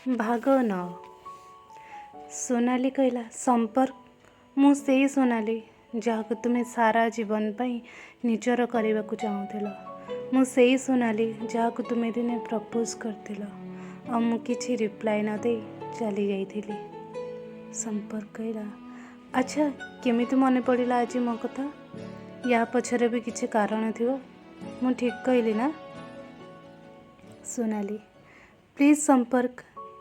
ଭାଗ 9। ସୋନାଲି କହିଲା, ସମ୍ପର୍କ, ମୁଁ ସେଇ ସୋନାଲି ଯାହାକୁ ତୁମେ ସାରା ଜୀବନ ପାଇଁ ନିଜର କରିବାକୁ ଚାହୁଁଥିଲ। ମୁଁ ସେଇ ସୋନାଲି ଯାହାକୁ ତୁମେ ଦିନେ ପ୍ରପୋଜ୍ କରିଥିଲ ଆଉ ମୁଁ କିଛି ରିପ୍ଲାଏ ନ ଦେଇ ଚାଲି ଯାଇଥିଲି। ସମ୍ପର୍କ କହିଲା, ଆଚ୍ଛା, କେମିତି ମନେ ପଡ଼ିଲା ଆଜି ମୋ କଥା? ୟା ପଛରେ ବି କିଛି କାରଣ ଥିବ। ମୁଁ ଠିକ୍ କହିଲି ନା? ସୋନାଲି, ପ୍ଲିଜ୍ ସମ୍ପର୍କ,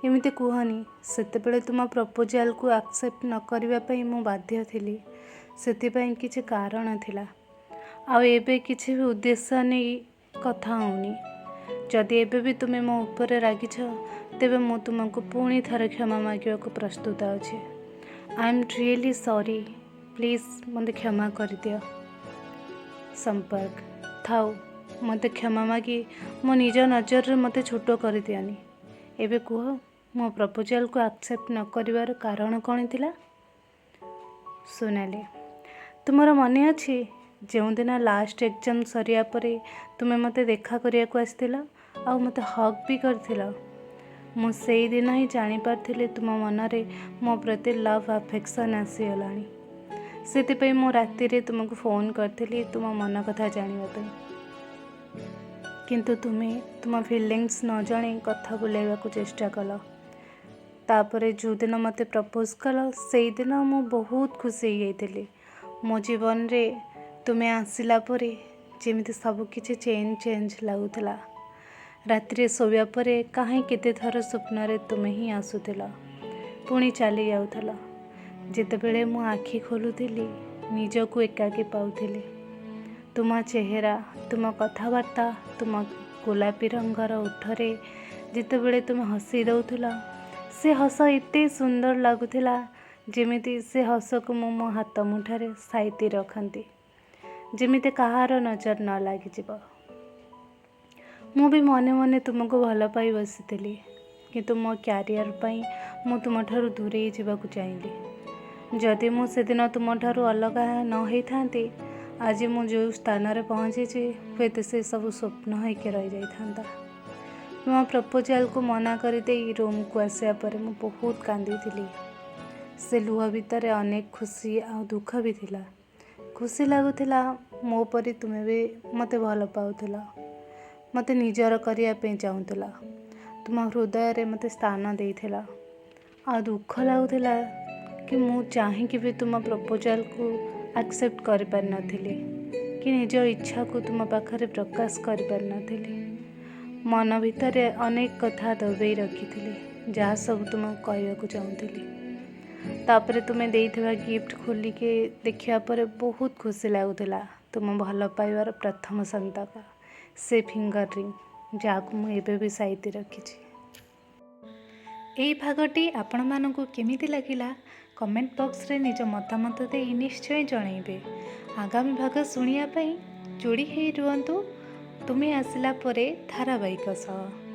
ଏମିତି କୁହନି। ସେତେବେଳେ ତୁମ ପ୍ରପୋଜାଲକୁ ଆକ୍ସେପ୍ଟ ନ କରିବା ପାଇଁ ମୁଁ ବାଧ୍ୟ ଥିଲି। ସେଥିପାଇଁ କିଛି କାରଣ ଥିଲା। ଆଉ ଏବେ କିଛି ବି ଉଦ୍ଦେଶ୍ୟ ନେଇ କଥା ହେଉନି। ଯଦି ଏବେ ବି ତୁମେ ମୋ ଉପରେ ରାଗିଛ, ତେବେ ମୁଁ ତୁମକୁ ପୁଣି ଥରେ କ୍ଷମା ମାଗିବାକୁ ପ୍ରସ୍ତୁତ ଅଛି। I am really sorry, please ମୋତେ କ୍ଷମା କରିଦିଅ। ସମ୍ପର୍କ, ଥାଉ, ମୋତେ କ୍ଷମା ମାଗି ମୋ ନିଜ ନଜରରେ ମୋତେ ଛୋଟ କରିଦିଅନି। ଏବେ କୁହ, ମୋ ପ୍ରପୋଜାଲକୁ ଆକ୍ସେପ୍ଟ ନ କରିବାର କାରଣ କ'ଣ ଥିଲା? ସୋନାଲି, ତୁମର ମନେ ଅଛି, ଯେଉଁଦିନ ଲାଷ୍ଟ ଏକ୍ଜାମ୍ ସରିବା ପରେ ତୁମେ ମୋତେ ଦେଖା କରିବାକୁ ଆସିଥିଲ ଆଉ ମୋତେ ହଗ୍ ବି କରିଥିଲ? ମୁଁ ସେଇଦିନ ହିଁ ଜାଣିପାରିଥିଲି ତୁମ ମନରେ ମୋ ପ୍ରତି ଲଭ୍ ଆଫେକ୍ସନ୍ ଆସିଗଲାଣି। ସେଥିପାଇଁ ମୁଁ ରାତିରେ ତୁମକୁ ଫୋନ୍ କରିଥିଲି ତୁମ ମନ କଥା ଜାଣିବା ପାଇଁ। କିନ୍ତୁ ତୁମେ ତୁମ ଫିଲିଙ୍ଗସ୍ ନ ଜଣେଇ କଥା ବୁଲାଇବାକୁ ଚେଷ୍ଟା କଲ। ତାପରେ ଯେଉଁଦିନ ମୋତେ ପ୍ରପୋଜ୍ କଲ, ସେଇଦିନ ମୁଁ ବହୁତ ଖୁସି ହେଇଯାଇଥିଲି। ମୋ ଜୀବନରେ ତୁମେ ଆସିଲା ପରେ ଯେମିତି ସବୁକିଛି ଚେଞ୍ଜ ଚେଞ୍ଜ ଲାଗୁଥିଲା। ରାତିରେ ଶୋଇବା ପରେ କାହିଁ କେତେ ଥର ସ୍ୱପ୍ନରେ ତୁମେ ହିଁ ଆସୁଥିଲ, ପୁଣି ଚାଲି ଯାଉଥିଲ। ଯେତେବେଳେ ମୁଁ ଆଖି ଖୋଲୁଥିଲି, ନିଜକୁ ଏକାକୀ ପାଉଥିଲି। ତୁମ ଚେହେରା, ତୁମ କଥାବାର୍ତ୍ତା, ତୁମ ଗୋଲାପୀ ରଙ୍ଗର ଓଠରେ ଯେତେବେଳେ ତୁମେ ହସି ଦେଉଥିଲ, ସେ ହସ ଏତେ ସୁନ୍ଦର ଲାଗୁଥିଲା, ଯେମିତି ସେ ହସକୁ ମୁଁ ମୋ ହାତ ମୁଠାରେ ସାଇତି ରଖନ୍ତି, ଯେମିତି କାହାର ନଜର ନ ଲାଗିଯିବ। ମୁଁ ବି ମନେ ମନେ ତୁମକୁ ଭଲ ପାଇ ବସିଥିଲି, କିନ୍ତୁ ମୋ କ୍ୟାରିୟର ପାଇଁ ମୁଁ ତୁମଠାରୁ ଦୂରେଇ ଯିବାକୁ ଚାହିଁଲି। ଯଦି ମୁଁ ସେଦିନ ତୁମଠାରୁ ଅଲଗା ନ ହେଇଥାନ୍ତି, ଆଜି ମୁଁ ଯେଉଁ ସ୍ଥାନରେ ପହଞ୍ଚିଛି, ହୁଏତ ସେ ସବୁ ସ୍ୱପ୍ନ ହେଇକି ରହିଯାଇଥାନ୍ତା। ତୁମ ପ୍ରପୋଜାଲକୁ ମନା କରିଦେଇ ରୁମ୍କୁ ଆସିବା ପରେ ମୁଁ ବହୁତ କାନ୍ଦିଥିଲି। ସେ ଲୁହ ଭିତରେ ଅନେକ ଖୁସି ଆଉ ଦୁଃଖ ବି ଥିଲା। ଖୁସି ଲାଗୁଥିଲା, ମୋ ପରି ତୁମେ ବି ମୋତେ ଭଲ ପାଉଥିଲ, ମୋତେ ନିଜର କରିବା ପାଇଁ ଚାହୁଁଥିଲ, ତୁମ ହୃଦୟରେ ମୋତେ ସ୍ଥାନ ଦେଇଥିଲ। ଆଉ ଦୁଃଖ ଲାଗୁଥିଲା କି ମୁଁ ଚାହିଁକି ବି ତୁମ ପ୍ରପୋଜାଲକୁ ଆକ୍ସେପ୍ଟ କରିପାରିନଥିଲି କି ନିଜ ଇଚ୍ଛାକୁ ତୁମ ପାଖରେ ପ୍ରକାଶ କରିପାରିନଥିଲି। ମନ ଭିତରେ ଅନେକ କଥା ଦବେଇ ରଖିଥିଲି, ଯାହା ସବୁ ତୁମକୁ କହିବାକୁ ଚାହୁଁଥିଲି। ତାପରେ ତୁମେ ଦେଇଥିବା ଗିଫ୍ଟ ଖୋଲିକି ଦେଖିବା ପରେ ବହୁତ ଖୁସି ଲାଗୁଥିଲା। ତୁମ ଭଲ ପାଇବାର ପ୍ରଥମ ସନ୍ତକ ସେ ଫିଙ୍ଗର ରିଙ୍ଗ, ଯାହାକୁ ମୁଁ ଏବେ ବି ସାଇତି ରଖିଛି। ଏଇ ଭାଗଟି ଆପଣମାନଙ୍କୁ କେମିତି ଲାଗିଲା, କମେଣ୍ଟ ବକ୍ସରେ ନିଜ ମତାମତ ଦେଇ ନିଶ୍ଚୟ ଜଣାଇବେ। ଆଗାମୀ ଭାଗ ଶୁଣିବା ପାଇଁ ଯୋଡ଼ି ହେଇ ରୁହନ୍ତୁ ତୁମେ ଆସିଲା ପରେ ଧାରାବାହିକ ସହ।